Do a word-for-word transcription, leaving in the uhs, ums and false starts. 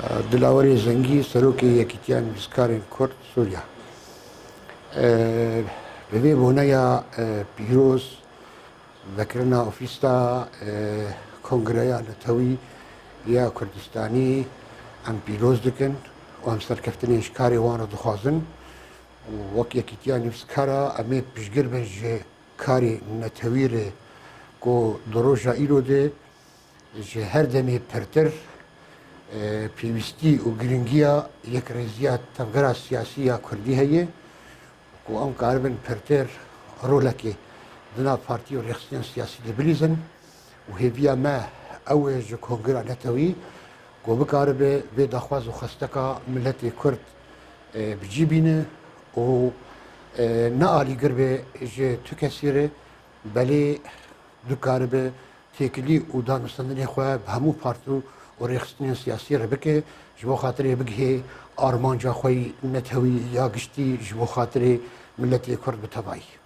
Dilawerê Zengî, Serokê Yekîtiya Nivîskarên Kurd Sûriya. Bi vê boneya pîroz, vekirina ofîsa Kongreya Netewî ya Kurdistanî em pîroz dikin û em serkeftinên ji karê wan re dixwazin û wek Yekîtiya Nivîskara em ê piştgir bin ji karê netewî re ku di roja îro de ji her demê pirtir pêwîstî û girîngiya yekrêziya tevgera siyasî ya Kurdî heye ku em karibin pirtir rolekê di nav partî û rêxistinên siyasî de bilîzin û hêviya me ew e ji Kongra Netewî ku bikaribe vê daxwaz û xwesteka miletê Kurd bi cî bîne û ne alîgir be ji tu kesî re, belê dikaribe têkilî û danûstendinê xwe bi hemû partî û rêxistinên siyasî re bike, ji bo xatirê bigihê armanca xwe yî netewî ya giştî ji bo xatirê miletê Kurd bi tevayî.